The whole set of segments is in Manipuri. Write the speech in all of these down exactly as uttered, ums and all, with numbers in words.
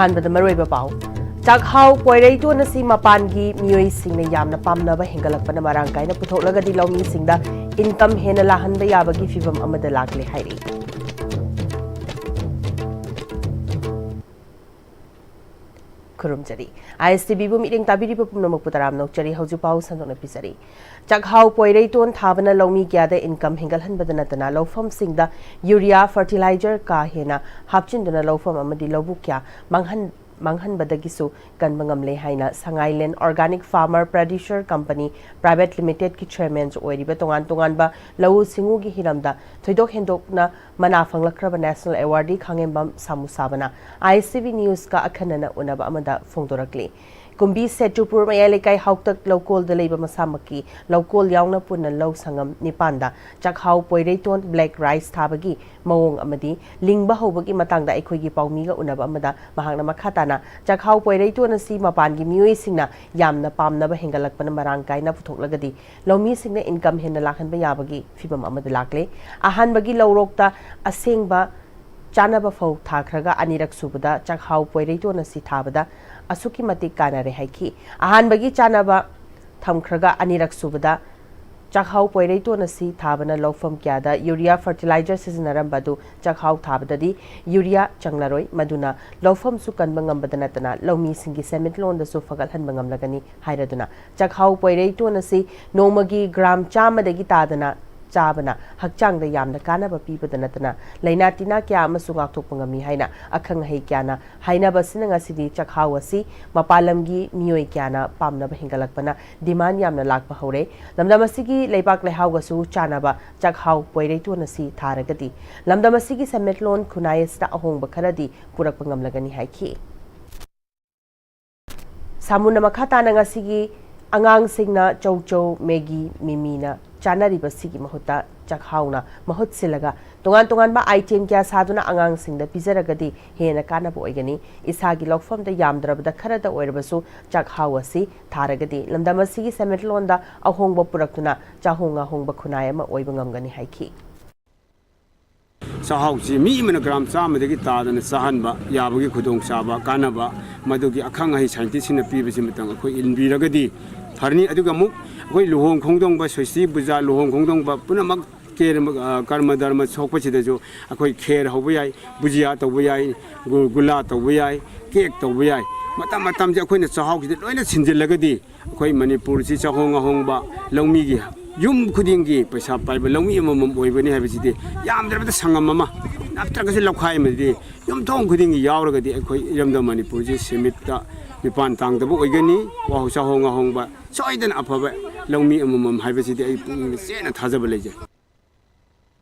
ꯑꯍꯥꯟꯕꯗ ꯃꯔꯨꯑꯣꯏꯕ ꯄꯥꯎ꯫ ꯆꯥꯛꯍꯥꯎ ꯄꯣꯏꯔꯩꯇꯣꯟ ꯑꯁꯤ ꯃꯄꯥꯟꯒꯤ ꯃꯤꯑꯣꯏꯁꯤꯡꯅ ꯌꯥꯝꯅ ꯄꯥꯝꯅꯕ ꯍꯦꯟꯒꯠꯂꯛꯄꯅ ꯃꯔꯥꯡ ꯀꯥꯏꯅ ꯄꯨꯊꯣꯛꯂꯒꯗꯤ ꯂꯧꯃꯤꯁꯤꯡꯗ ꯏꯟꯀꯝ ꯍꯦꯟꯅ ꯂꯥꯛꯍꯟꯕ ꯌꯥꯕꯒꯤ ꯐꯤꯚꯝ ꯑꯃꯗ ꯂꯥꯛꯂꯦ ꯍꯥꯏꯔꯤ꯫ ꯈꯨꯔꯨꯝꯖꯔꯤ꯫ ꯑꯥꯏ ꯑꯦꯁ ꯇꯤ ꯚꯤꯕꯨ ꯃꯤꯠꯌꯦꯡ ꯇꯥꯕꯤꯔꯤꯕ ꯄꯨꯝꯅꯃꯛꯄꯨ ꯇꯔꯥꯝꯅ ꯑꯣꯛꯆꯔꯤ꯫ ꯍꯧꯖꯤꯛ ꯄꯥꯎ ꯁꯟꯗꯣꯛꯅ ꯄꯤꯖꯔꯤ꯫ ꯆꯥꯛꯍꯥꯎ ꯄꯣꯏꯔꯩꯇꯣꯟ ꯊꯥꯕꯅ ꯂꯧꯃꯤ ꯀꯌꯥꯗ ꯏꯟꯀꯝ ꯍꯦꯟꯒꯠꯍꯟꯕꯗ ꯅꯠꯇꯅ ꯂꯧꯐꯝꯁꯤꯡꯗ ꯌꯨꯔꯤꯌꯥ ꯐꯔꯇꯤꯂꯥꯏꯖꯔ ꯀꯥ ꯍꯦꯟꯅ ꯍꯥꯞꯆꯤꯟꯗꯨꯅ ꯂꯧꯐꯝ ꯑꯃꯗꯤ ꯂꯧꯕꯨꯛ ꯀꯌꯥ ꯃꯥꯡꯍꯟ ꯃꯥꯡꯍꯟꯕꯗꯒꯤꯁꯨ ꯀꯟꯕ ꯉꯝꯂꯦ ꯍꯥꯏꯅ ꯁꯉꯥꯏꯂꯦꯟ organic farmer producer company private ꯂꯤꯃꯤꯇꯦꯗꯀꯤ ꯆꯦꯌꯔꯃꯦꯟꯁꯨ ꯑꯣꯏꯔꯤꯕ ꯇꯣꯉꯥꯟ ꯇꯣꯉꯥꯟꯕ ꯂꯧꯎ ꯁꯤꯡꯎꯒꯤ ꯍꯤꯔꯝꯗ ꯊꯣꯏꯗꯣꯛ ꯍꯦꯟꯗꯣꯛꯅ ꯃꯅꯥ ꯐꯪꯂꯛꯈ꯭ꯔꯕ ꯅꯦꯁꯅꯦꯜ ꯑꯦꯋꯥꯔꯗꯤ ꯈꯥꯉꯦꯝꯕꯝ ꯁꯥꯃꯨ ꯁꯥꯕꯅ ꯑꯥꯏ ꯑꯦꯁ ꯇꯤ ꯚꯤ ꯅ꯭ꯌꯨꯁꯀ ꯑꯈꯟꯅꯅ ꯎꯅꯕ ꯑꯃꯗ ꯐꯣꯡꯗꯣꯔꯛꯂꯤ꯫ ꯀꯨꯝꯕꯤ ꯁꯦꯇꯨꯄꯨꯔ ꯃꯌꯥꯏ ꯂꯩꯀꯥꯏ ꯍꯥꯎꯇꯛ ꯂꯧꯀꯣꯜꯗ ꯂꯩꯕ ꯃꯁꯥꯃꯛꯀꯤ ꯂꯧꯀꯣꯜ ꯌꯥꯎꯅ ꯄꯨꯟꯅ ꯂꯧ ꯁꯪꯉꯝ ꯅꯤꯄꯥꯟꯗ ꯆꯥꯛꯍꯥꯎ ꯄꯣꯏꯔꯩꯇꯣꯟ ꯕ꯭ꯂꯦꯛ ꯔꯥꯏꯁ ꯊꯥꯕꯒꯤ ꯃꯑꯣꯡ ꯑꯃꯗꯤ ꯂꯤꯡꯕ ꯍꯧꯕꯒꯤ ꯃꯇꯥꯡꯗ ꯑꯩꯈꯣꯏꯒꯤ ꯄꯥꯎꯃꯤꯒ ꯎꯅꯕ ꯑꯃꯗ ꯃꯍꯥꯛꯅ ꯃꯈꯥ ꯇꯥꯅ ꯆꯥꯛꯍꯥꯎ ꯄꯣꯏꯔꯩꯇꯣꯟ ꯑꯁꯤ ꯃꯄꯥꯟꯒꯤ ꯃꯤꯑꯣꯏꯁꯤꯡꯅ ꯌꯥꯝꯅ ꯄꯥꯝꯅꯕ ꯍꯦꯟꯒꯠꯂꯛꯄꯅ ꯃꯔꯥꯡ ꯀꯥꯏꯅ ꯄꯨꯊꯣꯛꯂꯒꯗꯤ ꯂꯧꯃꯤꯁꯤꯡꯅ ꯏꯟꯀꯝ ꯍꯦꯟꯅ ꯂꯥꯛꯍꯟꯕ ꯌꯥꯕꯒꯤ ꯐꯤꯚꯝ ꯑꯃꯗ ꯂꯥꯛꯂꯦ꯫ ꯑꯍꯥꯟꯕꯒꯤ ꯂꯧꯔꯣꯛꯇ ꯑꯁꯦꯡꯕ ꯆꯥꯅꯕ ꯐꯧ ꯊꯥꯈ꯭ꯔꯒ ꯑꯅꯤꯔꯛ ꯁꯨꯕꯗ ꯆꯥꯛꯍꯥꯎ ꯄꯣꯏꯔꯩꯇꯣꯟ ꯑꯁꯤ ꯊꯥꯕꯗ ꯑꯁꯨꯛꯀꯤ ꯃꯇꯤꯛ ꯀꯥꯟꯅꯔꯦ ꯍꯥꯏꯈꯤ꯫ ꯑꯍꯥꯟꯕꯒꯤ ꯆꯥꯅꯕ ꯊꯝꯈ꯭ꯔꯒ ꯑꯅꯤꯔꯛ ꯁꯨꯕꯗ ꯆꯥꯛꯍꯥꯎ ꯄꯣꯏꯔꯩꯇꯣꯟ ꯑꯁꯤ ꯊꯥꯕꯅ ꯂꯧꯐꯝ ꯀꯌꯥꯗ ꯌꯨꯔꯤꯌꯥ ꯐꯔꯇꯤꯂꯥꯏꯖꯔ ꯁꯤꯖꯤꯟꯅꯔꯝꯕ ꯑꯗꯨ ꯆꯥꯛꯍꯥꯎ ꯊꯥꯕꯗꯗꯤ ꯌꯨꯔꯤꯌꯥ ꯆꯪꯂꯔꯣꯏ, ꯃꯗꯨꯅ ꯂꯧꯐꯝꯁꯨ ꯀꯟꯕ ꯉꯝꯕꯗ ꯅꯠꯇꯅ ꯂꯧꯃꯤꯁꯤꯡꯒꯤ ꯁꯦꯟꯃꯤꯠꯂꯣꯟꯗꯁꯨ ꯐꯒꯠꯍꯟꯕ ꯉꯝꯂꯒꯅꯤ ꯍꯥꯏꯔꯗꯨꯅ ꯆꯥꯛꯍꯥꯎ ꯄꯣꯏꯔꯩꯇꯣꯟ ꯑꯁꯤ ꯅꯣꯡꯃꯒꯤ ꯒ꯭ꯔꯥꯝ ꯆꯥꯝꯃꯗꯒꯤ ꯇꯥꯗꯅ ꯆꯥꯕꯅ ꯍꯛꯆꯥꯡꯗ ꯌꯥꯝꯅ ꯀꯥꯟꯅꯕ ꯄꯤꯕꯗ ꯅꯠꯇꯅ ꯂꯥꯏꯅꯥ ꯇꯤꯟꯅꯥ ꯀꯌꯥ ꯑꯃꯁꯨ ꯉꯥꯛꯊꯣꯛꯄ ꯉꯝꯃꯤ ꯍꯥꯏꯅ ꯑꯈꯪ ꯑꯍꯩ ꯀꯌꯥꯅ ꯍꯥꯏꯅꯕ ꯑꯁꯤꯅ ꯉꯁꯤꯗꯤ ꯆꯥꯛꯍꯥꯎ ꯑꯁꯤ ꯃꯄꯥꯟ ꯂꯝꯒꯤ ꯃꯤꯑꯣꯏ ꯀꯌꯥꯅ ꯄꯥꯝꯅꯕ ꯍꯦꯟꯒꯠꯂꯛꯄꯅ ꯗꯤꯃꯥꯟ ꯌꯥꯝꯅ ꯂꯥꯛꯄ ꯍꯧꯔꯦ꯫ ꯂꯝꯗꯝ ꯑꯁꯤꯒꯤ ꯂꯩꯕꯥꯛ ꯂꯩꯍꯥꯎꯒꯁꯨ ꯆꯥꯟꯅꯕ ꯆꯥꯛꯍꯥꯎ ꯄꯣꯏꯔꯩꯇꯣꯟ ꯑꯁꯤ ꯊꯥꯔꯒꯗꯤ ꯂꯝꯗꯝ ꯑꯁꯤꯒꯤ ꯁꯦꯟꯃꯤꯠꯂꯣꯟ ꯈꯨꯟꯅꯥꯏ ꯑꯁꯤꯗ ꯑꯍꯣꯡꯕ ꯈꯔꯗꯤ ꯄꯨꯔꯛꯄ ꯉꯝꯂꯒꯅꯤ ꯍꯥꯏꯈꯤ꯫ ꯁꯥꯃꯨꯅ ꯃꯈꯥ ꯇꯥꯅ ꯉꯁꯤꯒꯤ ꯑꯉꯥꯡꯁꯤꯡꯅ ꯆꯧꯆꯧ, ꯃꯦꯒꯤ, ꯃꯤꯃꯤꯅ ꯆꯥꯅꯔꯤꯕꯁꯤꯒꯤ ꯃꯍꯨꯠꯇ ꯆꯥꯛꯍꯥꯎꯅ ꯃꯍꯨꯠ ꯁꯤꯜꯂꯒ ꯇꯣꯉꯥꯟ ꯇꯣꯉꯥꯟꯕ ꯑꯥꯏꯇꯦꯝ ꯀꯌꯥ ꯁꯥꯗꯨꯅ ꯑꯉꯥꯡꯁꯤꯡꯗ ꯄꯤꯖꯔꯒꯗꯤ ꯍꯦꯟꯅ ꯀꯥꯟꯅꯕ ꯑꯣꯏꯒꯅꯤ꯫ ꯏꯁꯥꯒꯤ ꯂꯧꯐꯝꯗ ꯌꯥꯝꯗ꯭ꯔꯕꯗ ꯈꯔꯗ ꯑꯣꯏꯔꯕꯁꯨ ꯆꯥꯛꯍꯥꯎ ꯑꯁꯤ ꯊꯥꯔꯒꯗꯤ ꯂꯝꯗꯝ ꯑꯁꯤꯒꯤ ꯁꯦꯟꯃꯤꯠꯂꯣꯟꯗ ꯑꯍꯣꯡꯕ ꯄꯨꯔꯛꯇꯨꯅ ꯆꯥꯍꯣꯡ ꯉꯥꯍꯣꯡꯕ ꯈꯨꯟꯅꯥꯏ ꯑꯃ ꯑꯣꯏꯕ ꯉꯝꯒꯅꯤ ꯍꯥꯏꯈꯤ꯫ ꯆꯥꯛꯍꯥꯎꯁꯤ ꯃꯤ ꯑꯃꯅ ꯒ꯭ꯔꯥꯝ ꯆꯥꯝꯃꯗꯒꯤ ꯇꯥꯗꯅ ꯆꯥꯍꯟꯕ ꯌꯥꯕꯒꯤ ꯈꯨꯗꯣꯡꯆꯥꯕ, ꯀꯥꯟꯅꯕ, ꯃꯗꯨꯒꯤ ꯑꯈꯪ ꯑꯍꯩ ꯁꯥꯏꯟꯇꯤꯁꯁꯤꯡꯅ ꯄꯤꯕꯁꯤꯃꯇꯪ ꯑꯩꯈꯣꯏ ꯏꯟꯕꯤꯔꯒꯗꯤ ꯐꯔꯅꯤ꯫ ꯑꯗꯨꯒ ꯑꯃꯨꯛ ꯑꯩꯈꯣꯏ ꯂꯨꯍꯣꯡ ꯈꯣꯡꯗꯣꯡꯕ, ꯁꯣꯁꯇꯤ ꯄꯨꯖꯥ, ꯂꯨꯍꯣꯡ ꯈꯣꯡꯗꯣꯡꯕ ꯄꯨꯝꯅꯃꯛ ꯀꯦꯔ-, ꯑ, ꯀꯔꯃ ꯙꯔꯃ ꯁꯣꯛꯄꯁꯤꯗꯁꯨ ꯑꯩꯈꯣꯏ ꯈꯦꯔ ꯍꯧꯕ ꯌꯥꯏ, ꯕꯨꯖꯤꯌꯥ ꯇꯧꯕ ꯌꯥꯏ, ꯒꯨ-, ꯒꯨꯂꯥ ꯇꯧꯕ ꯌꯥꯏ, ꯀꯦꯛ ꯇꯧꯕ ꯌꯥꯏ꯫ ꯃꯇꯝ ꯃꯇꯝꯁꯦ ꯑꯩꯈꯣꯏꯅ ꯆꯥꯛꯍꯥꯎꯁꯤꯗ ꯂꯣꯏꯅ ꯁꯤꯟꯖꯤꯜꯂꯒꯗꯤ ꯑꯩꯈꯣꯏ ꯃꯅꯤꯄꯨꯔꯁꯤ ꯆꯥꯍꯣꯡ ꯉꯥꯍꯣꯡꯕ ꯂꯧꯃꯤꯒꯤ ꯌꯨꯝ ꯈꯨꯗꯤꯡꯒꯤ ꯄꯩꯁꯥ ꯄꯥꯏꯕ ꯂꯧꯃꯤ ꯑꯃꯃꯝ ꯑꯣꯏꯕꯅꯤ ꯍꯥꯏꯕꯁꯤꯗꯤ ꯌꯥꯝꯗ꯭ꯔꯕꯗ ꯁꯪꯉꯝ ꯑꯃ ꯅꯠꯇ꯭ꯔꯒꯁꯨ ꯂꯧꯈꯥꯏ ꯑꯃꯗꯤ ꯌꯨꯝꯊꯣꯡ ꯈꯨꯗꯤꯡꯒꯤ ꯌꯥꯎꯔꯒꯗꯤ ꯑꯩꯈꯣꯏ ꯏꯔꯝꯗꯝ ꯃꯅꯤꯄꯨꯔꯁꯤ ꯁꯦꯟꯃꯤꯠꯇ ꯃꯤꯄꯥꯟ ꯇꯥꯡꯗꯕ ꯑꯣꯏꯒꯅꯤ꯫ ꯋꯥꯍꯧ ꯆꯥꯍꯣꯡ ꯉꯥꯍꯣꯡꯕ ꯁꯣꯏꯗꯅ ꯑꯐꯕ ꯂꯧꯃꯤ ꯑꯃꯃꯝ ꯍꯥꯏꯕꯁꯤꯗꯤ ꯑꯩ ꯄꯨꯛꯅꯤꯡꯗ ꯆꯦꯠꯅ ꯊꯥꯖꯕ ꯂꯩꯖꯩ꯫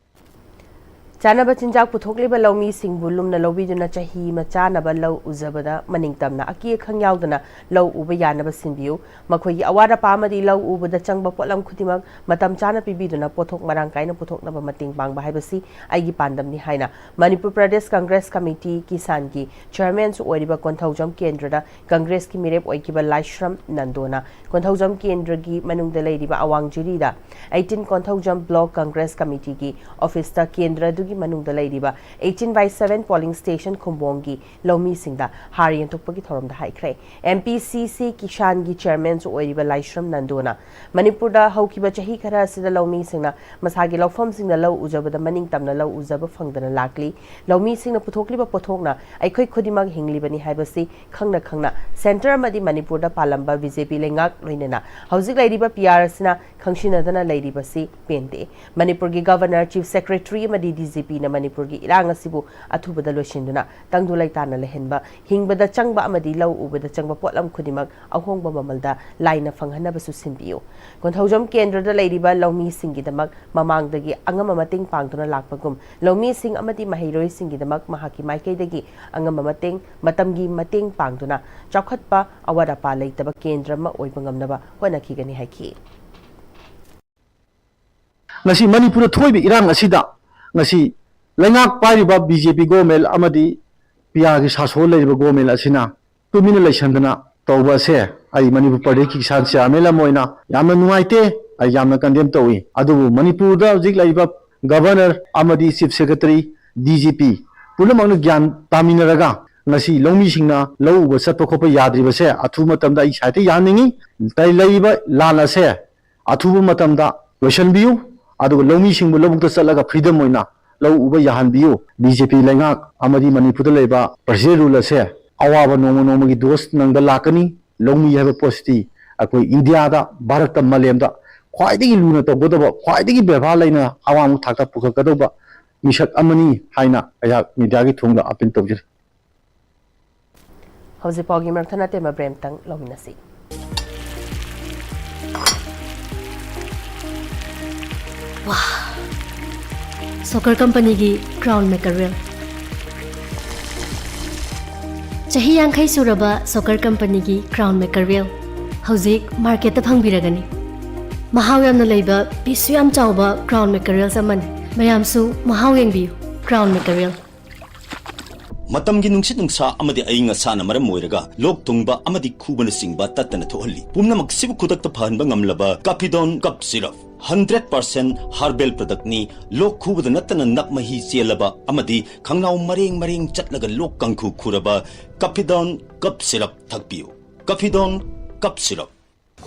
ꯆꯥꯅꯕ ꯆꯤꯟꯖꯥꯛ ꯄꯨꯊꯣꯛꯂꯤꯕ ꯂꯧꯃꯤꯁꯤꯡꯕꯨ ꯂꯨꯝꯅ ꯂꯧꯕꯤꯗꯨꯅ ꯆꯍꯤ ꯑꯃ ꯆꯥꯅꯕ ꯂꯧ ꯎꯖꯕꯗ ꯃꯅꯤꯡ ꯇꯝꯅ ꯑꯀꯤ ꯑꯈꯪ ꯌꯥꯎꯗꯅ ꯂꯧ ꯎꯕ ꯌꯥꯅꯕ ꯁꯤꯟꯕꯤꯌꯨ꯫ ꯃꯈꯣꯏꯒꯤ ꯑꯋꯥꯠ ꯑꯄꯥ ꯑꯃꯗꯤ ꯂꯧ ꯎꯕꯗ ꯆꯪꯕ ꯄꯣꯠꯂꯝ ꯈꯨꯗꯤꯡꯃꯛ ꯃꯇꯝ ꯆꯥꯅ ꯄꯤꯕꯤꯗꯨꯅ ꯄꯣꯠꯊꯣꯛ ꯃꯔꯥꯡ ꯀꯥꯏꯅ ꯄꯨꯊꯣꯛꯅꯕ ꯃꯇꯦꯡ ꯄꯥꯡꯕ ꯍꯥꯏꯕꯁꯤ ꯑꯩꯒꯤ ꯄꯥꯟꯗꯝꯅꯤ ꯍꯥꯏꯅ ꯃꯅꯤꯄꯨꯔ ꯄ꯭ꯔꯗꯦꯁ ꯀꯪꯒ꯭ꯔꯦꯁ ꯀꯃꯤꯇꯤ ꯀꯤꯁꯥꯟꯒꯤ ꯆꯤꯌꯔꯃꯦꯟꯁꯨ ꯑꯣꯏꯔꯤꯕ ꯀꯣꯟꯊꯧꯖꯝ ꯀꯦꯟꯗ꯭ꯔꯗ ꯀꯪꯒ꯭ꯔꯦꯁꯀꯤ ꯃꯤꯔꯦꯞ ꯑꯣꯏꯈꯤꯕ ꯂꯥꯏꯁ꯭ꯔꯝ ꯅꯟꯗꯣꯅ ꯀꯣꯟꯊꯧꯖꯝ ꯀꯦꯟꯗ꯭ꯔꯒꯤ ꯃꯅꯨꯡꯗ ꯂꯩꯔꯤꯕ ꯑꯋꯥꯡ ꯖꯤꯔꯤꯗ eighteen ꯀꯣꯟꯊꯧꯖꯝ ꯕ꯭ꯂꯣꯛ ꯀꯪꯒ꯭ꯔꯦꯁ ꯀꯃꯤꯇꯤꯒꯤ ꯑꯣꯐꯤꯁꯇ ꯀꯦꯟꯗ꯭ꯔ ꯑꯗꯨꯒꯤ ꯃꯅꯨꯡꯗ ꯂꯩꯔꯤꯕ eighteen by seven polling station ꯈꯨꯝꯕꯣꯡꯒꯤ ꯂꯧꯃꯤꯁꯤꯡꯗ ꯍꯥꯔ ꯌꯦꯟꯊꯣꯛꯄꯒꯤ ꯊꯧꯔꯝꯗ ꯍꯥꯏꯈ꯭ꯔꯦ꯫ ꯑꯦꯝ ꯄꯤ ꯁꯤ ꯁꯤ ꯀꯤꯁꯥꯟꯒꯤ ꯆꯤꯌꯔꯃꯦꯟꯁꯨ ꯑꯣꯏꯔꯤꯕ ꯂꯥꯏꯁ꯭ꯔꯝ ꯅꯟꯗꯣꯅ ꯃꯅꯤꯄꯨꯔꯗ ꯍꯧꯈꯤꯕ ꯆꯍꯤ ꯈꯔ ꯑꯁꯤꯗ ꯂꯧꯃꯤꯁꯤꯡꯅ ꯃꯁꯥꯒꯤ ꯂꯧꯐꯝꯁꯤꯡꯗ ꯂꯧ ꯎꯖꯕꯗ ꯃꯅꯤꯡ ꯇꯝꯅ ꯂꯧ ꯎꯖꯕ ꯐꯪꯗꯅ ꯂꯥꯛꯂꯤ꯫ ꯂꯧꯃꯤꯁꯤꯡꯅ ꯄꯨꯊꯣꯛꯂꯤꯕ ꯄꯣꯠꯊꯣꯛꯅ ꯑꯩꯈꯣꯏ ꯈꯨꯗꯤꯡꯃꯛ ꯍꯤꯡꯂꯤꯕꯅꯤ ꯍꯥꯏꯕꯁꯤ ꯈꯪꯅ ꯈꯪꯅ ꯁꯦꯟꯇꯔ ꯑꯃꯗꯤ ꯃꯅꯤꯄꯨꯔꯗ ꯄꯥꯜꯂꯝꯕ ꯕꯤ ꯖꯦ ꯄꯤ ꯂꯩꯉꯥꯛ ꯂꯣꯏꯅꯅ ꯍꯧꯖꯤꯛ ꯂꯩꯔꯤꯕ ꯄꯤ ꯑꯥꯔ ꯑꯁꯤꯅ ꯈꯪꯁꯤꯟꯅꯗꯅ ꯂꯩꯔꯤꯕꯁꯤ ꯄꯦꯟꯗꯦ꯫ ꯃꯅꯤꯄꯨꯔꯒꯤ ꯒꯚꯔꯅꯔ, ꯆꯤꯐ ꯁꯦꯀ꯭ꯔꯦꯇꯔꯤ ꯑꯃꯗꯤ ꯗꯤ ꯖꯤ ꯄꯤꯅ ꯃꯅꯤꯄꯨꯔꯒꯤ ꯏꯔꯥꯡ ꯑꯁꯤꯕꯨ ꯑꯊꯨꯕꯗ ꯂꯣꯏꯁꯤꯟꯗꯨꯅ ꯇꯪꯗꯨ ꯂꯩꯇꯥꯅ ꯂꯩꯍꯟꯕ, ꯍꯤꯡꯕꯗ ꯆꯪꯕ ꯑꯃꯗꯤ ꯂꯧ ꯎꯕꯗ ꯆꯪꯕ ꯄꯣꯠꯂꯝ ꯈꯨꯗꯤꯡꯃꯛ ꯑꯍꯣꯡꯕ ꯃꯃꯜꯗ ꯂꯥꯏꯅ ꯐꯪꯍꯟꯅꯕꯁꯨ ꯁꯤꯟꯕꯤꯌꯨ꯫ ꯀꯣꯟꯊꯧꯖꯝ ꯀꯦꯟꯗ꯭ꯔꯗ ꯂꯩꯔꯤꯕ ꯂꯧꯃꯤꯁꯤꯡꯒꯤꯗꯃꯛ ꯃꯃꯥꯡꯗꯒꯤ ꯑꯉꯝꯕ ꯃꯇꯦꯡ ꯄꯥꯡꯗꯨꯅ ꯂꯥꯛꯄꯒꯨꯝ, ꯂꯧꯃꯤꯁꯤꯡ ꯑꯃꯗꯤ ꯃꯍꯩꯔꯣꯏꯁꯤꯡꯒꯤꯗꯃꯛ ꯃꯍꯥꯛꯀꯤ ꯃꯥꯏꯀꯩꯗꯒꯤ ꯑꯉꯝꯕ ꯃꯇꯦꯡ, ꯃꯇꯝꯒꯤ ꯃꯇꯦꯡ ꯄꯥꯡꯗꯨꯅ ꯆꯥꯎꯈꯠꯄ ꯑꯋꯥꯠ ꯑꯄꯥ ꯂꯩꯇꯕ ꯀꯦꯟꯗ꯭ꯔ ꯑꯃ ꯑꯣꯏꯕ ꯉꯝꯅꯕ ꯍꯣꯠꯅꯈꯤꯒꯅꯤ ꯍꯥꯏꯈꯤ꯫ ꯉꯁꯤ ꯃꯅꯤꯄꯨꯔꯗ ꯊꯣꯛꯏꯕ ꯏꯔꯥꯡ ꯑꯁꯤꯗ ꯉꯁꯤ ꯂꯩꯉꯥꯛ ꯄꯥꯏꯔꯤꯕ ꯕꯤ ꯖꯦ ꯄꯤ ꯒꯣꯔꯃꯦꯟ ꯑꯃꯗꯤ ꯄꯤ ꯑꯥꯔꯒꯤ ꯁꯥꯁꯣꯟ ꯂꯩꯔꯤꯕ ꯒꯣꯔꯃꯦꯟ ꯑꯁꯤꯅ ꯇꯨꯃꯤꯟꯅ ꯂꯩꯁꯟꯗꯅ ꯇꯧꯕ ꯑꯁꯦ ꯑꯩ ꯃꯅꯤꯄꯨꯔ ꯄ꯭ꯔꯗꯦꯁꯀꯤ ꯀꯤꯁꯥꯟ ꯆꯤꯌꯥꯔꯃꯦꯟ ꯑꯃ ꯑꯣꯏꯅ ꯌꯥꯝꯅ ꯅꯨꯡꯉꯥꯏꯇꯦ, ꯑꯩ ꯌꯥꯝꯅ ꯀꯟꯗꯦꯝ ꯇꯧꯏ꯫ ꯑꯗꯨꯕꯨ ꯃꯅꯤꯄꯨꯔꯗ ꯍꯧꯖꯤꯛ ꯂꯩꯔꯤꯕ ꯒꯕꯔꯅꯔ ꯑꯃꯗꯤ chief secretary, D G P ꯄꯨꯝꯅꯃꯛꯅ ꯒ꯭ꯌꯥꯟ ꯇꯥꯃꯤꯟꯅꯔꯒ ꯉꯁꯤ ꯂꯧꯃꯤꯁꯤꯡꯅ ꯂꯧ ꯎꯕ ꯆꯠꯄ ꯈꯣꯠꯄ ꯌꯥꯗ꯭ꯔꯤꯕꯁꯦ ꯑꯊꯨꯕ ꯃꯇꯝꯗ ꯑꯩ ꯁꯥꯏꯠꯇ ꯌꯥꯍꯟꯅꯤꯡꯉꯤ꯫ ꯂꯩꯔꯤꯕ ꯂꯥꯟ ꯑꯁꯦ ꯑꯊꯨꯕ ꯃꯇꯝꯗ ꯂꯣꯏꯁꯤꯟꯕꯤꯌꯨ, ꯑꯗꯨꯒ ꯂꯧꯃꯤꯁꯤꯡꯕꯨ ꯂꯧꯕꯨꯛꯇ ꯆꯠꯂꯒ ꯐ꯭ꯔꯤꯗꯝ ꯑꯣꯏꯅ ꯂꯧ ꯎꯕ ꯌꯥꯍꯟꯕꯤꯌꯨ꯫ ꯕꯤ ꯖꯦ ꯄꯤ ꯂꯩꯉꯥꯛ ꯑꯃꯗꯤ ꯃꯅꯤꯄꯨꯔꯗ ꯂꯩꯕ ꯄ꯭ꯔꯖꯦ ꯔꯨꯜ ꯑꯁꯦ ꯑꯋꯥꯕ ꯅꯣꯡꯃ ꯅꯣꯡꯃꯒꯤ ꯗꯣꯁ ꯅꯪꯕ ꯂꯥꯛꯀꯅꯤ꯫ ꯂꯧꯃꯤ ꯍꯥꯏꯕ ꯄꯣꯠꯁꯤꯗꯤ ꯑꯩꯈꯣꯏ ꯏꯟꯗꯤꯌꯥꯗ, ꯚꯥꯔꯠꯇ, ꯃꯥꯂꯦꯝꯗ ꯈ꯭ꯋꯥꯏꯗꯒꯤ ꯂꯨꯅ ꯇꯧꯒꯗꯕ, ꯈ꯭ꯋꯥꯏꯗꯒꯤ ꯕꯦꯕꯥꯔ ꯂꯩꯅ ꯑꯋꯥꯡꯕ ꯊꯥꯛꯇ ꯄꯨꯈꯠꯀꯗꯧꯕ ꯃꯤꯁꯛ ꯑꯃꯅꯤ ꯍꯥꯏꯅ ꯑꯩꯍꯥꯛ ꯃꯤꯗꯤꯌꯥꯒꯤ ꯊꯣꯡꯗ ꯑꯄꯤꯜ ꯇꯧꯖꯔꯤ꯫ ꯍꯧꯖꯤꯛ ꯄꯥꯎꯒꯤ ꯃꯔꯛ ꯊꯠꯅ ꯑꯇꯦꯟꯕ ꯕ꯭ꯔꯦꯛ ꯑꯃꯇꯪ ꯂꯧꯃꯤꯟꯅꯁꯤ꯫ ꯋꯥ! ꯁꯣꯀꯔ ꯀꯝꯄꯅꯤꯒꯤ ꯀ꯭ꯔꯥꯎꯟ ꯃꯦꯀꯔꯦꯜ꯫ ꯆꯍꯤ ꯌꯥꯡꯈꯩ ꯁꯨꯔꯕ ꯁꯣꯀꯔ ꯀꯝꯄꯅꯤꯒꯤ ꯀ꯭ꯔꯥꯎꯟ ꯃꯦꯀꯔꯦꯜ ꯍꯧꯖꯤꯛ ꯃꯥꯔꯀꯦꯠꯇ ꯐꯪꯕꯤꯔꯒꯅꯤ꯫ ꯃꯍꯥꯎ ꯌꯥꯝꯅ ꯂꯩꯕ, ꯄꯤꯁꯁꯨ ꯌꯥꯝ ꯆꯥꯎꯕ ꯀ꯭ꯔꯥꯎꯟ ꯃꯦꯀꯔꯦꯜꯁ ꯑꯃꯅꯤ꯫ ꯃꯌꯥꯝꯁꯨ ꯃꯍꯥꯎ ꯌꯦꯡꯕꯤꯌꯨ꯫ ꯀ꯭ꯔꯥꯎꯟ ꯃꯦꯀꯔꯦꯜ꯫ ꯃꯇꯝꯒꯤ ꯅꯨꯡꯁꯤꯠ ꯅꯨꯡꯁꯥ ꯑꯃꯗꯤ ꯑꯏꯪ ꯑꯁꯥꯅ ꯃꯔꯝ ꯑꯣꯏꯔꯒ ꯂꯣꯛ ꯊꯨꯡꯕ ꯑꯃꯗꯤ ꯈꯨꯕꯅꯆꯤꯡꯕ ꯇꯠꯇꯅ ꯊꯣꯛꯍꯜꯂꯤ꯫ ꯄꯨꯝꯅꯃꯛꯁꯤꯕꯨ ꯈꯨꯗꯛꯇ ꯐꯍꯟꯕ ꯉꯝꯂꯕ ꯀꯥꯐꯤꯗꯣꯟ cough syrup. Hundred percent herbal ꯄ꯭ꯔꯗꯛꯅꯤ꯫ ꯂꯣꯛ ꯈꯨꯕꯗ ꯅꯠꯇꯅ ꯅꯞ ꯃꯍꯤ ꯆꯦꯜꯂꯕ ꯑꯃꯗꯤ ꯈꯪꯅꯥꯎ ꯃꯔꯦꯡ ꯃꯔꯦꯡ ꯆꯠꯂꯒ ꯂꯣꯛ ꯀꯥꯡꯈꯨ ꯈꯨꯔꯕ ꯀꯥꯐꯤꯗꯣꯟ ꯀꯞ ꯁꯤꯔꯞ ꯊꯛꯄꯤꯌꯨ꯫ ꯀꯥꯐꯤꯗꯣꯟ cough syrup.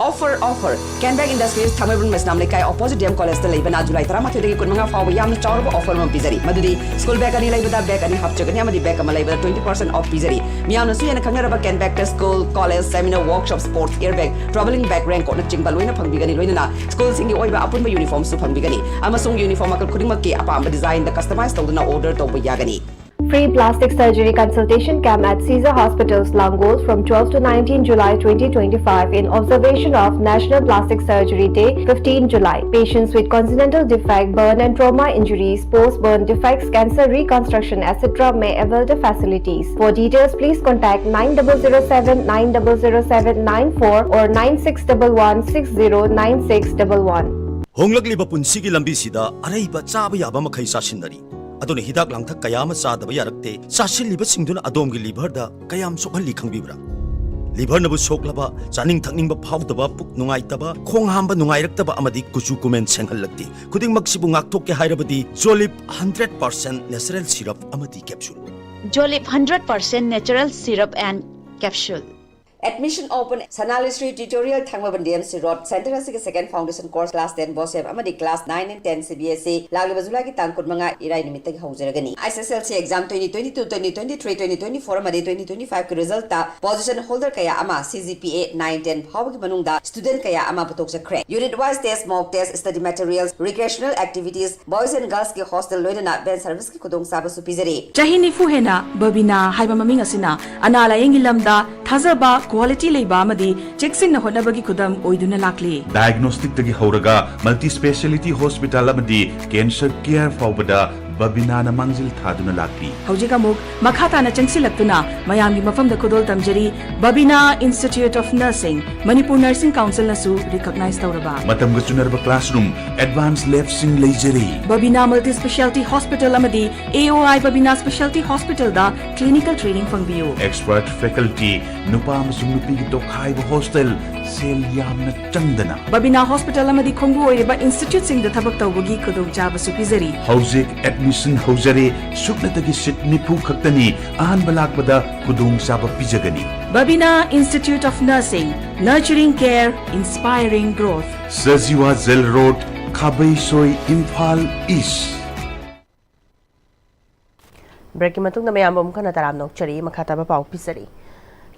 Offer, offer! Canback Industries, Thangmeiband Meisnam Leikai, opposite D M College ꯇ ꯂꯩꯕꯅ ꯖꯨꯂꯥꯏ ꯇꯔꯥꯃꯥꯊꯣꯏꯗꯒꯤ ꯀꯨꯟꯃꯉꯥ ꯐꯥꯎꯕ ꯌꯥꯝꯅ ꯆꯥꯎꯔꯕ offer ꯑꯃ ꯄꯤꯖꯔꯤ꯫ ꯃꯗꯨꯗꯤ school bag ꯑꯅꯤ ꯂꯩꯕꯗ bag ꯑꯅꯤ half check ꯑꯅꯤ ꯑꯃꯗꯤ bag ꯑꯃ ꯂꯩꯕꯗ twenty percent off ꯄꯤꯖꯔꯤ꯫ ꯃꯤꯌꯥꯝꯅꯁꯨ ꯍꯦꯟꯅ ꯈꯪꯅꯔꯕ Canback ꯇ school, college, seminar, workshop, sports, air bag, travelling bag, raincoat ꯅꯆꯤꯡꯕ ꯂꯣꯏꯅ ꯐꯪꯕꯤꯒꯅꯤ꯫ ꯂꯣꯏꯅꯅ school ꯁꯤꯡꯒꯤ ꯑꯣꯏꯕ ꯑꯄꯨꯟꯕ uniform ꯁꯨ ꯐꯪꯕꯤꯒꯅꯤ꯫ ꯑꯃꯁꯨꯡ uniform ꯃꯈꯜ ꯈꯨꯗꯤꯡꯃꯛꯀꯤ ꯑꯄꯥꯝꯕ design ꯗ customize ꯇꯧꯗꯨꯅ order ꯇꯧꯕ ꯌꯥꯒꯅꯤ꯫ Free plastic surgery consultation camp at Caesar Hospitals, Langol, from twelve to nineteen July twenty twenty-five, in observation of National Plastic Surgery Day, fifteen July. Patients with congenital defect, burn and trauma injuries, post-burn defects, cancer reconstruction, et cetera may avail the facilities. For details, please contact nine double zero seven nine double zero seven nine four or nine six double one six zero nine six double one. ꯍꯣꯡꯂꯛꯂꯤꯕ ꯄꯨꯟꯁꯤꯒꯤ ꯂꯝꯕꯤꯁꯤꯗ ꯑꯔꯩꯕ ꯆꯥꯕ ꯌꯥꯕ ꯃꯈꯩ ꯆꯥꯁꯤꯟꯅꯔꯤ꯫ ꯑꯗꯨꯅ ꯍꯤꯗꯥꯛ ꯂꯥꯡꯊꯛ ꯀꯌꯥ ꯑꯃ ꯆꯥꯗꯕ ꯌꯥꯔꯛꯇꯦ꯫ ꯆꯥꯁꯤꯜꯂꯤꯕꯁꯤꯡꯗꯨꯅ ꯑꯗꯣꯝꯒꯤ liver ꯗ ꯀꯌꯥꯝ ꯁꯣꯛꯍꯜꯂꯤ ꯈꯪꯕꯤꯕ꯭ꯔꯥ? ꯂꯤꯚꯔꯅꯕꯨ ꯁꯣꯛꯂꯕ, ꯆꯥꯅꯤꯡ ꯊꯛꯅꯤꯡꯕ ꯐꯥꯎꯗꯕ, ꯄꯨꯛ ꯅꯨꯡꯉꯥꯏꯇꯕ, ꯈꯣꯡ ꯍꯥꯝꯕ ꯅꯨꯡꯉꯥꯏꯔꯛꯇꯕ ꯑꯃꯗꯤ ꯀꯨꯆꯨ ꯀꯨꯃꯦꯟ ꯁꯦꯡꯍꯜꯂꯛꯇꯦ꯫ ꯈꯨꯗꯤꯡꯃꯛꯁꯤꯕꯨ ꯉꯥꯛꯊꯣꯛꯀꯦ ꯍꯥꯏꯔꯕꯗꯤ ꯖꯣꯂꯤꯞ ꯍꯟꯗ꯭ꯔꯦꯠ ꯄꯥꯔꯁꯦꯟ ꯅꯦꯆꯔꯦꯜ ꯁꯤꯔꯞ ꯑꯃꯗꯤ capsule. Jolip hundred percent natural syrup and capsule. Admission open, Sanalishri Tutorial, Thangmabandi M C Road, Center ꯑꯁꯤꯒꯤ second foundation course class ten BOSEM ꯑꯃꯗꯤ class nine and ten C B S E ꯂꯥꯛꯂꯤꯕ ꯖꯨꯂꯥꯏꯒꯤ ꯇꯥꯡ ꯀꯨꯟꯃꯉꯥ ꯏꯔꯥꯏ ꯅꯨꯃꯤꯠꯇꯒꯤ ꯍꯧꯖꯔꯒꯅꯤ꯫ S S L C exam twenty twenty-two, twenty twenty-three, twenty twenty-four ꯑꯃꯗꯤ twenty twenty-five ꯀꯤ result ꯇ position holder ꯀꯌꯥ ꯑꯃ C G P A nine ten ꯐꯥꯎꯕꯒꯤ ꯃꯅꯨꯡꯗ student ꯀꯌꯥ ꯑꯃ ꯄꯨꯊꯣꯛꯆꯈ꯭ꯔꯦ꯫ Unit wise test, mock test, study materials, recreational activities, boys and girls ꯀꯤ hostel ꯂꯣꯏꯅꯅ van service ꯀꯤ ꯈꯨꯗꯣꯡꯆꯥꯕꯁꯨ ꯄꯤꯖꯔꯤ꯫ ꯆꯍꯤ ꯅꯤꯐꯨ ꯍꯦꯟꯅ ꯕꯕꯤꯅꯥ ꯍꯥꯏꯕ ꯃꯃꯤꯡ ꯑꯁꯤꯅ ꯑꯅꯥ ꯂꯥꯌꯦꯡꯒꯤ ꯂꯝꯗ ꯊꯥꯖꯕ, quality ꯂꯩꯕ ꯑꯃꯗꯤ ꯆꯦꯛꯁꯤꯟꯅ ꯍꯣꯠꯅꯕꯒꯤ ꯈꯨꯗꯝ ꯑꯣꯏꯗꯨꯅ ꯂꯥꯛꯂꯤ꯫ Diagnostic ꯇꯒꯤ ꯍꯧꯔꯒ multi speciality hospital ꯑꯃꯗꯤ cancer care ꯐꯥꯎꯕꯗ ꯕꯕꯤꯅꯥꯅ ꯃꯥꯡꯖꯤꯜ ꯊꯥꯗꯨꯅ ꯂꯥꯛꯂꯤ꯫ ꯍꯧꯖꯤꯛ ꯑꯃꯨꯛ ꯃꯈꯥ ꯇꯥꯅ ꯆꯪꯁꯤꯜꯂꯛꯇꯨꯅ ꯃꯌꯥꯝꯒꯤ ꯃꯐꯝꯗ ꯈꯨꯗꯣꯜ ꯇꯝꯖꯔꯤ ꯕꯕꯤꯅꯥ Institute of Nursing, Manipur Nursing Council ꯅꯁꯨ recognize ꯇꯧꯔꯕ꯫ ꯃꯇꯝꯒ ꯆꯨꯅꯔꯕ classroom, advance lab ꯁꯤꯡ ꯂꯩꯖꯔꯤ꯫ ꯕꯕꯤꯅꯥ Multi Speciality Hospital ꯑꯃꯗꯤ A O I Babina Speciality Hospital the clinical training ꯐꯪꯕꯤꯌꯨ꯫ Expert faculty, ꯅꯨꯄꯥ ꯑꯃꯁꯨꯡ ꯅꯨꯄꯤꯒꯤ ꯇꯣꯈꯥꯏꯕ hostel, ꯁꯦꯜ ꯌꯥꯝꯅ ꯆꯪꯗꯅ꯫ ꯕꯕꯤꯅꯥ Hospital ꯑꯃꯗꯤ ꯈꯣꯡꯕꯨ ꯑꯣꯏꯔꯤꯕ institute ꯁꯤꯡꯗ ꯊꯕꯛ ꯇꯧꯕꯒꯤ ꯈꯨꯗꯣꯡꯆꯥꯕꯁꯨ ꯄꯤꯖꯔꯤ꯫ ꯍꯧꯖꯤꯛ admission ꯍꯧꯖꯔꯦ, ꯁꯨꯞꯅꯇꯒꯤ seat ꯅꯤꯐꯨ ꯈꯛꯇꯅꯤ, ꯑꯍꯥꯟꯕ ꯂꯥꯛꯄꯗ ꯈꯨꯗꯣꯡꯆꯥꯕ ꯄꯤꯖꯒꯅꯤ꯫ ꯕꯕꯤꯅꯥ Institute of Nursing, nurturing care, inspiring growth. Sajiwa Jail Road, ꯈꯥꯕꯩꯁꯣꯏ, Imphal East꯫ Break ꯀꯤ ꯃꯇꯨꯡꯗ ꯃꯌꯥꯝꯕꯨ ꯑꯃꯨꯛ ꯍꯟꯅ ꯇꯔꯥꯝꯅ ꯑꯣꯛꯆꯔꯤ꯫ ꯃꯈꯥ ꯇꯥꯕ ꯄꯥꯎ ꯄꯤꯖꯔꯤ꯫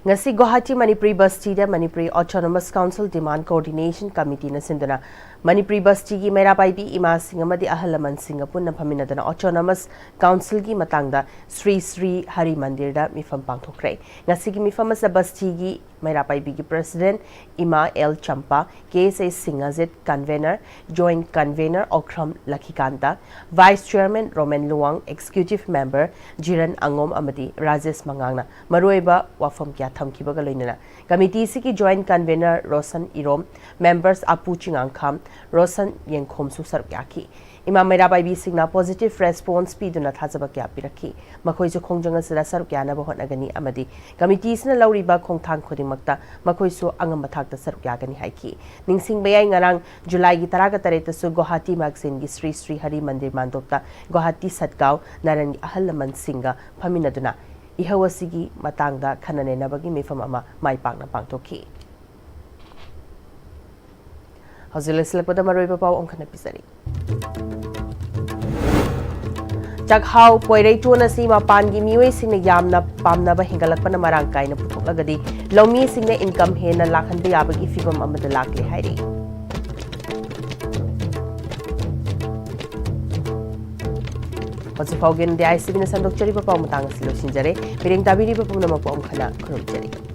ꯉꯁꯤ Guwahati Manipuri ꯕꯁꯇꯤꯗ Manipuri Autonomous Council Demand Coordination Committee ꯅ ꯁꯤꯟꯗꯨꯅ ꯃꯅꯤꯄꯨꯔꯤ ꯕꯁꯇꯤꯒꯤ ꯃꯩꯔꯥ ꯄꯥꯏꯕꯤ ꯏꯃꯥꯁꯤꯡ ꯑꯃꯗꯤ ꯑꯍꯜ ꯂꯃꯟꯁꯤꯡꯒ ꯄꯨꯟꯅ ꯐꯝꯃꯤꯟꯅꯗꯨꯅ Autonomous Council ꯒꯤ ꯃꯇꯥꯡꯗ ꯁ꯭ꯔꯤ ꯁ꯭ꯔꯤ ꯍꯔꯤ ꯃꯟꯗꯤꯔꯗ ꯃꯤꯐꯝ ꯄꯥꯡꯊꯣꯛꯈ꯭ꯔꯦ꯫ ꯉꯁꯤꯒꯤ ꯃꯤꯐꯝ ꯑꯁꯤꯗ ꯕꯁꯇꯤꯒꯤ ꯃꯩꯔꯥ ꯄꯥꯏꯕꯤꯒꯤ President ꯏꯃꯥ L Champa, K S A Singhajit, Convener, Joint Convener Okram Lakhikanta, Vice Chairman Romen Luwang, Executive Member Jiran ꯑꯉꯣꯝ ꯑꯃꯗꯤ ꯔꯥꯖꯦꯁ ꯃꯉꯥꯡꯅ ꯃꯔꯨꯑꯣꯏꯕ ꯋꯥꯐꯝ ꯀꯌꯥ ꯊꯝꯈꯤꯕꯒ ꯂꯣꯏꯅꯅ ꯀꯃꯤꯇꯤ ꯑꯁꯤꯒꯤ joint convener Roshan Irom, members ꯑꯄꯨ ꯆꯤꯉꯥꯡꯈꯥꯝ, ꯔꯣꯁꯟ ꯌꯦꯡꯈꯣꯝꯁꯨ ꯁꯔꯨꯛ ꯌꯥꯈꯤ꯫ ꯏꯃꯥ ꯃꯩꯔꯥ ꯄꯥꯏꯕꯤꯁꯤꯡꯅ ꯄꯣꯖꯤꯇꯤꯚ ꯔꯦꯁꯄꯣꯟꯁ ꯄꯤꯗꯨꯅ ꯊꯥꯖꯕ ꯀꯌꯥ ꯄꯤꯔꯛꯈꯤ꯫ ꯃꯈꯣꯏꯁꯨ ꯈꯣꯡꯖꯪ ꯑꯁꯤꯗ ꯁꯔꯨꯛ ꯌꯥꯅꯕ ꯍꯣꯠꯅꯒꯅꯤ ꯑꯃꯗꯤ ꯀꯃꯤꯇꯤ ꯑꯁꯤꯅ ꯂꯧꯔꯤꯕ ꯈꯣꯡꯊꯥꯡ ꯈꯨꯗꯤꯡꯃꯛꯇ ꯃꯈꯣꯏꯁꯨ ꯑꯉꯝꯕ ꯊꯥꯛꯇ ꯁꯔꯨꯛ ꯌꯥꯒꯅꯤ ꯍꯥꯏꯈꯤ꯫ ꯅꯤꯡꯁꯤꯡꯕ ꯌꯥꯏ, ꯉꯔꯥꯡ ꯖꯨꯂꯥꯏꯒꯤ ꯇꯔꯥꯒ ꯇꯔꯦꯠꯇꯁꯨ ꯒꯨꯋꯥꯍꯥꯇꯤ ꯃꯥꯒꯖꯤꯟꯒꯤ ꯁ꯭ꯔꯤ ꯁ꯭ꯔꯤ ꯍꯔꯤ ꯃꯟꯗꯤꯔ ꯃꯥꯟꯗꯣꯞꯇ ꯒꯨꯋꯥꯍꯥꯇꯤ ꯁꯠꯒꯥꯎ ꯅꯥꯔꯟꯒꯤ ꯑꯍꯜ ꯂꯃꯟꯁꯤꯡꯒ ꯐꯝꯃꯤꯟꯅꯗꯨꯅ ꯏꯍꯧ ꯑꯁꯤꯒꯤ ꯃꯇꯥꯡꯗ ꯈꯟꯅ ꯅꯩꯅꯕꯒꯤ ꯃꯤꯐꯝ ꯑꯃ ꯃꯥꯏ ꯄꯥꯛꯅ ꯄꯥꯡꯊꯣꯛꯈꯤ꯫ ꯍꯧꯖꯤꯛ ꯂꯣꯏꯁꯤꯜꯂꯛꯄꯗ ꯃꯔꯨꯑꯣꯏꯕ ꯄꯥꯎ ꯑꯃꯨꯛ ꯍꯟꯅ ꯄꯤꯖꯔꯤ꯫ ꯆꯥꯛꯍꯥꯎ ꯄꯣꯏꯔꯩ ꯇꯣꯟ ꯑꯁꯤ ꯃꯄꯥꯟꯒꯤ ꯃꯤꯑꯣꯏꯁꯤꯡꯅ ꯌꯥꯝꯅ ꯄꯥꯝꯅꯕ ꯍꯦꯟꯒꯠꯂꯛꯄꯅ ꯃꯔꯥꯡ ꯀꯥꯏꯅ ꯄꯨꯊꯣꯛꯂꯒꯗꯤ ꯂꯧꯃꯤꯁꯤꯡꯅ ꯏꯟꯀꯝ ꯍꯦꯟꯅ ꯂꯥꯛꯍꯟꯕ ꯌꯥꯕꯒꯤ ꯐꯤꯚꯝ ꯑꯃꯗ ꯂꯥꯛꯂꯦ ꯍꯥꯏꯔꯤ꯫ ꯍꯧꯖꯤꯛ ꯐꯥꯎꯒꯤ ꯑꯣꯏꯅꯗꯤ ꯑꯥꯏ ꯁꯤ ꯕꯤꯅ ꯁꯟꯗꯣꯛꯆꯔꯤꯕ ꯄꯥꯎ ꯃꯇꯥꯡ ꯑꯁꯤ ꯂꯣꯏꯁꯤꯟꯖꯔꯦ꯫ ꯃꯤꯠꯌꯦꯡ ꯇꯥꯕꯤꯔꯤꯕ ꯄꯨꯝꯅꯃꯛꯄꯨ ꯑꯃꯨꯛ ꯍꯟꯅ ꯈꯨꯔꯨꯝꯖꯔꯤ꯫